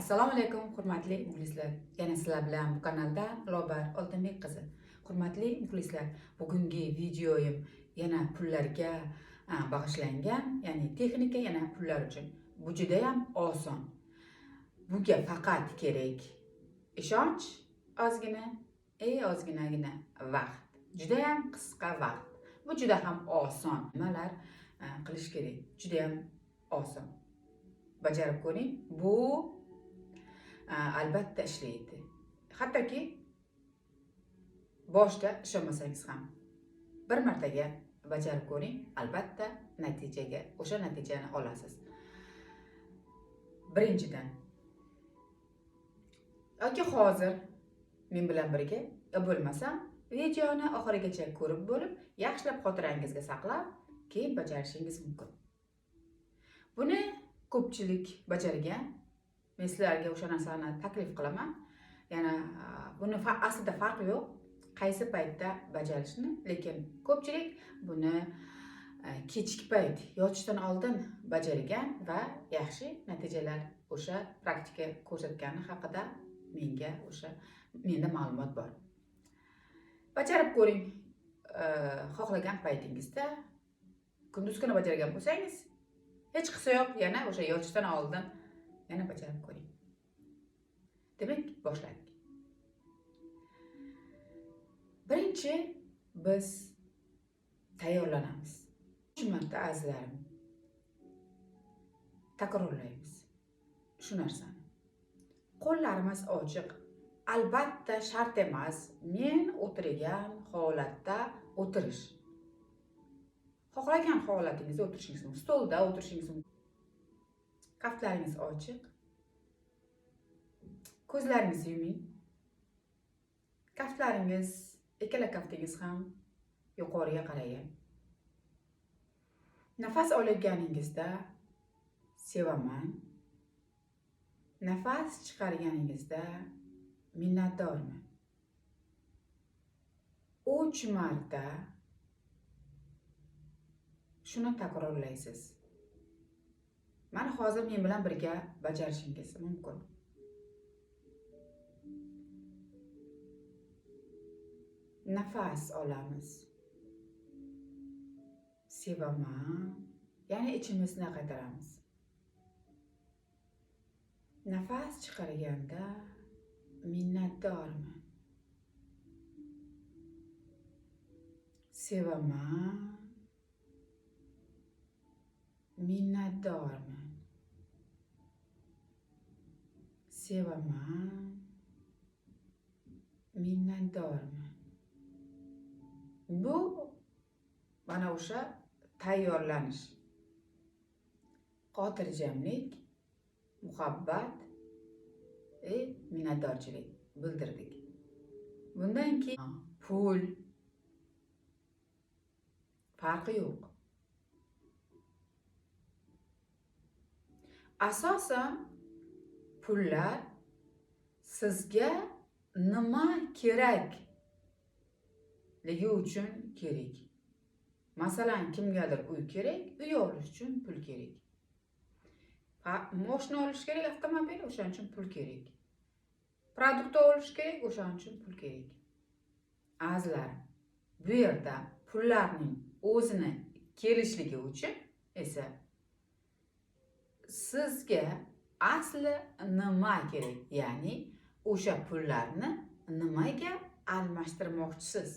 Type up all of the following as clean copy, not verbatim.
Assalomu alaykum, hurmatli muxlislar. Yana sizlar bilan bu kanalda Lobar Oltinbek qizi. Hurmatli muxlislar, bugungi videoyim yana pullarga bag'ishlangan, ya'ni texnika yana pullar uchun. Bu juda ham oson. Bunga faqat kerak ishonch, ozgina, ozginagina vaqt. Juda ham qisqa vaqt. Bu juda ham oson. Nimalar qilish kerak? Juda ham oson. Bajarib ko'ring. Bu albatta ishlaydi. Hattoki boshda ishonmasangiz ham bir martaga bajarib ko'ring, albatta natijaga, o'sha natijani olasiz. Birinchidan, yoki hozir men bilan birga, yo bo'lmasam videoni oxirigacha ko'rib bo'lib, yaxshilab xotirangizga saqlab, keyin bajarishingiz mumkin. Buni ko'pchilik bajargan. Men sizlarga o'sha narsani taklif qilaman. Yana buni aslida farqi yo'q, qaysi paytda bajarishni, lekin ko'pchilik buni kechki payt yotishdan oldin bajargan va yaxshi natijalar o'sha praktika ko'rsatgani haqida menga o'sha menda ma'lumot bor. Bajarib ko'ring, xohlagan paytingizda, kunduz kuni bajargan bo'lsangiz, hech qisi yo'q, yana o'sha yotishdan oldin yana bajarib ko'ring. Demak, boshladik. Birinchi biz tayyorlanamiz. 3 marta azizlarim takrorlaymiz shu narsani. Qo'llarimiz ochiq. Albatta shart emas men o'tirgan holatda o'tirish. Xohlagan holatingizda o'tirishingiz mumkin. Stolda o'tirishingiz mumkin. Kaftlaringiz ochiq. Ko'zlaringizni yuming. Kaftlaringiz, ikkala kaftingiz ham yuqoriga qaragan. Nafas olayotganingizda sevaman. Nafas chiqarganingizda minnatdorman. 3 marta shuni takrorlaysiz. Mana hozir men bilan birga bajarishingiz mumkin. Nafas olamiz. Sevaman, ya'ni ichimizni qaytaramiz. Nafas chiqarganda minnatdorman. Sevaman, minnatdorman. Sevaman, minnatdorman. Bu mana o'sha tayyorlanish. Xotirjamlik, muhabbat va minnatdorchilik bildirdik. Bundan keyin pul farqi yo'q. Asosan pullar sizga nima kerakligi uchun kerak. Masalan, kimgadir uy kerak, uy olish uchun pul kerak. Moshina olish kerak, avtomobil, o'shaning uchun pul kerak. Produkt olish kerak, o'shaning uchun pul kerak. Azizlar, bu yerda pullarning o'zini kelishligi uchun esa sizga asli nima kerak? Ya'ni o'sha pullarni nimaga almashtirmoqchisiz?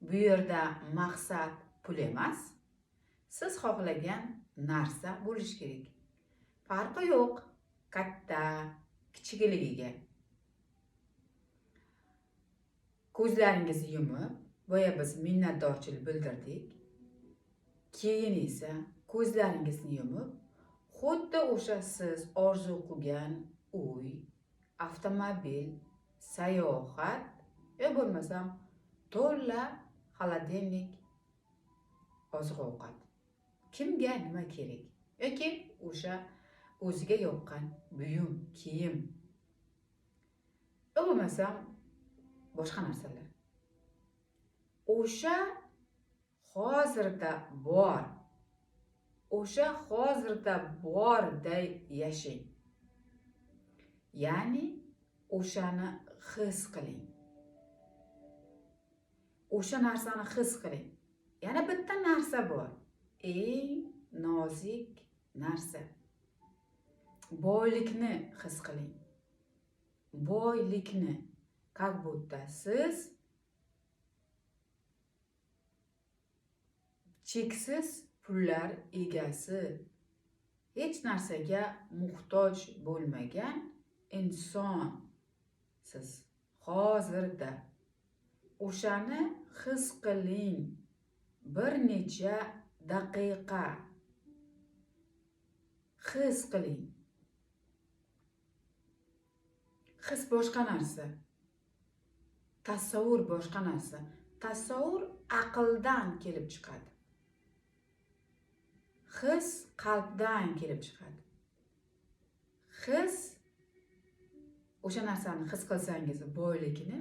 Bu yerda maqsad pul emas, siz xohlagan narsa bo'lishi kerak. Farqi yo'q, katta, kichikligiga. Ko'zlaringizni yumib, boya biz minnatdorchilik bildirdik. Keyin esa ko'zlaringizni yumib, xuddi o'sha siz orzu qilgan uy, avtomobil, sayohat, yo bo'lmasam to'la xolodilnik, oziq-ovqat. Kimga nima kerak? Yoki o'sha o'ziga yoqqan buyum, kiyim. Yo bo'lmasam boshqa narsalar. O'sha hozirda bor o'sha hozirda borday yashang. Ya'ni o'shani his qiling. O'sha narsani his qiling. Yana bitta narsa bor. Eng nozik narsa. Boylikni his qiling. Boylikni. Как будто siz cheksiz pullar egasi, hech narsaga muhtoj bo'lmagan insonsiz hozirda. O'shani his qiling bir necha daqiqa. His qiling. His boshqa narsa. Tasavvur boshqa narsa. Tasavvur aqldan kelib chiqadi. His qalbdan kelib chiqadi. His o'sha narsani his qilsangiz boyligini,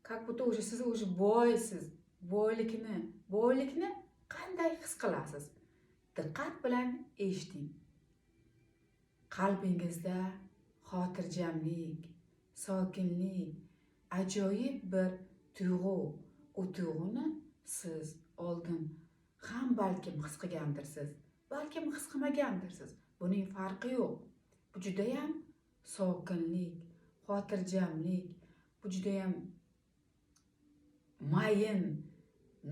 как будто o'sha siz o'sha boysiz. Boylikni qanday his qilasiz? Diqqat bilan eshiting. Qalbingizda xotirjamlik, sokinlik, ajoyib bir tuyg'u. U tuyg'uni siz oldin ham balkim his qilgandirsiz, balkim his qilmagandirsiz. Buning farqi yo'q. Bu juda ham sokinlik, xotirjamlik, bu juda ham mayin,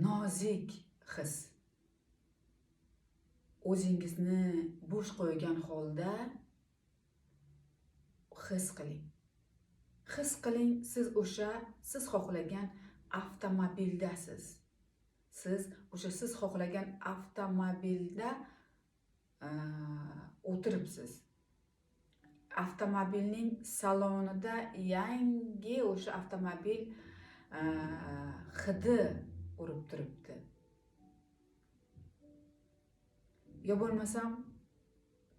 nozik his. O'zingizni bo'sh qo'ygan holda his qiling. His qiling, siz o'sha siz xohlagan avtomobildasiz. Siz o'sha siz xohlagan avtomobilda o'tiribsiz. Avtomobilning salonida yangi o'sha avtomobil hidi urib turibdi. Yo bo'lmasam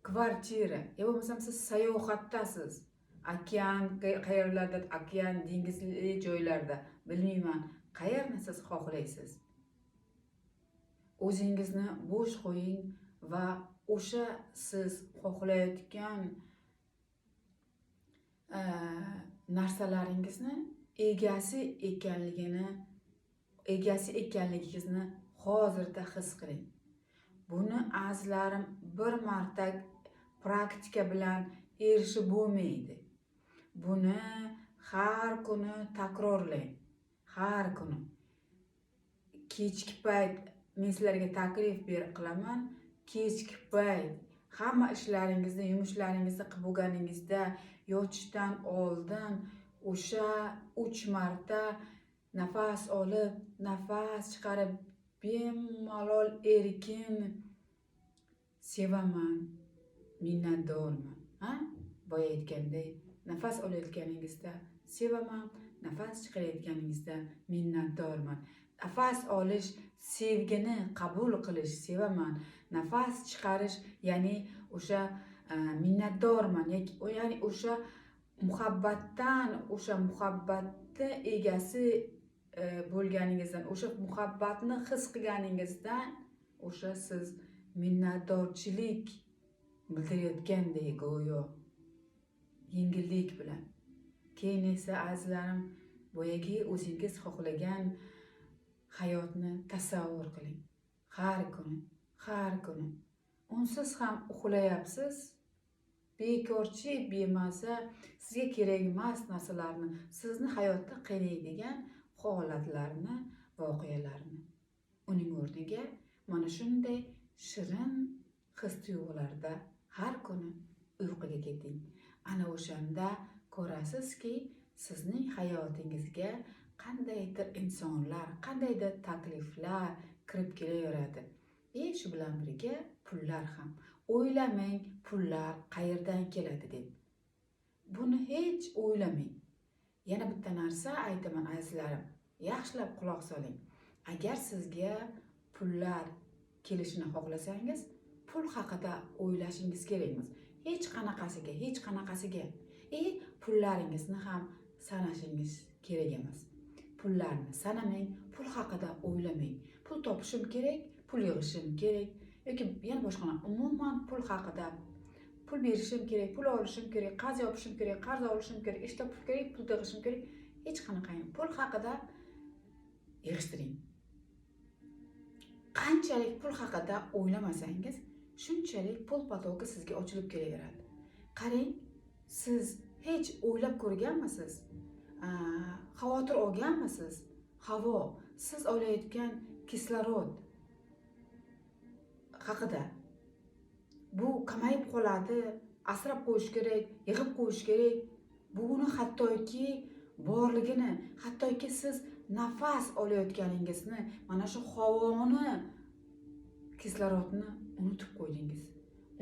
kvartira, yo bo'lmasam siz sayohatdasiz. Okean qayerlarda, okean dengizli joylarda, bilmayman, qayerni siz xohlaysiz. O'zingizni bo'sh qo'ying va o'sha siz xohlayotgan narsalaringizni egasi ekanligingizni hozirda his qiling. Buni azizlarim bir marta praktika bilan erishib bo'lmaydi. Buni har kuni takrorlang. Har kuni. Kechki payt men sizlarga taklif qilaman. Kechki payt hamma ishlaringizni, yumushlaringizni qilib bo'lganingizda yotishdan oldin o'sha 3 marta nafas olib, nafas chiqarib bemalol erkin sevaman, minnatdorman. Ha? Boya aytganday, nafas olayotganingizda sevaman, nafas chiqarayotganingizda minnatdorman. Nafas olish sevgini qabul qilish sevaman, nafas chiqarish ya'ni o'sha minnatdorman, ya'ni o'sha muhabbatdan, o'sha muhabbatni egasi bo'lganingizdan, o'sha muhabbatni his qilganingizdan o'sha siz minnatdorchilik bildirayotgandek go'yo yengillik bilan. Keyin esa azizlarim, boyagi o'zingiz xohlagan hayotni tasavvur qiling. Har kuni, har kuni. Unsiz ham uxlayapsiz. Bekorchi, bemaza, sizga kerak emas narsalarni, sizni hayotda qiynaydigan holatlarni, voqealarni. Uning o'rniga mana shunday shirin his tuyg'ularda har kuni uyquga keting. Ana o'shanda ko'rasizki, sizning hayotingizga qandaydir insonlar, qandaydir takliflar kirib kelaveradi. Shu bilan birga pullar ham. O'ylamang pullar qayerdan keladi deb. Buni hech o'ylamang. Yana bitta narsa aytaman azizlarim, yaxshilab quloq soling. Agar sizga pullar kelishini xohlasangiz, pul haqida o'ylashingiz kerak emas. Hech qanaqasiga, hech qanaqasiga. Pullaringizni ham sanashingiz kerak emas. Pullarni sanamang, pul haqida o'ylamang. Pul topishim kerak, pul yig'ishim kerak yoki yana boshqa, umuman pul haqida, Pul berishim kerak, pul olishim kerak, qarz yopishim kerak, qarz olishim kerak, ish topishim kerak, pul yig'ishim kerak. Hech qanaqa pul haqida yig'ishtiring. Qanchalik pul haqida o'ylamasangiz, shunchalik pul поток i sizga ochilib kelaveradi. Qarang, siz hech o'ylab ko'rganmisiz? Xavotir olganmisiz? Havo, siz olayotgan kislorod haqida. Bu kamayib qoladi, asrab qo'yish kerak, yig'ib qo'yish kerak. Buni hattoki borligini, hattoki siz nafas olayotganingizni, mana shu havoni, kislorodni unutib qo'ydingiz.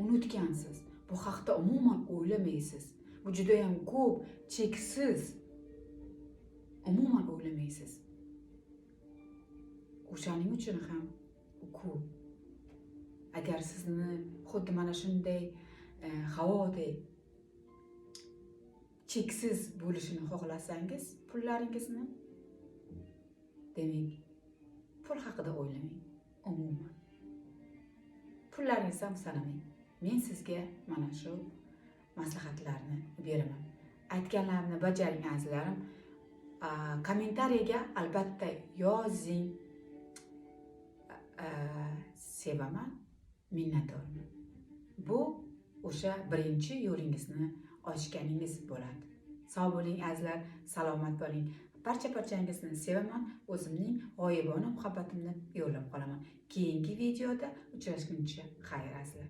Unutgansiz. Bu haqda umuman o'ylamaysiz. Bu juda ham ko'p, cheksiz. Umuman o'ylamaysiz. O'shaning uchun ham u ko'p. Agar sizni xuddi mana shunday havodek cheksiz bo'lishini xohlasangiz pullaringizni, demak, pul haqida o'ylamang umuman. Pullaringizni ham sanamang. Men sizga mana shu maslahatlarni beraman. Aytganlarimni bajaring, azizlarim. Kommentariyaga albatta yozing. Sevaman, minnatdorman. Bu o'sha birinchi yo'lingizni ochganingiz bo'ladi. Sog' bo'ling, azizlar, salomat bo'ling. Barcha parchangizni sevaman, o'zimning g'oyibona muhabbatimni yo'llab qolaman. Keyingi videoda uchrashguncha xayr, azizlar.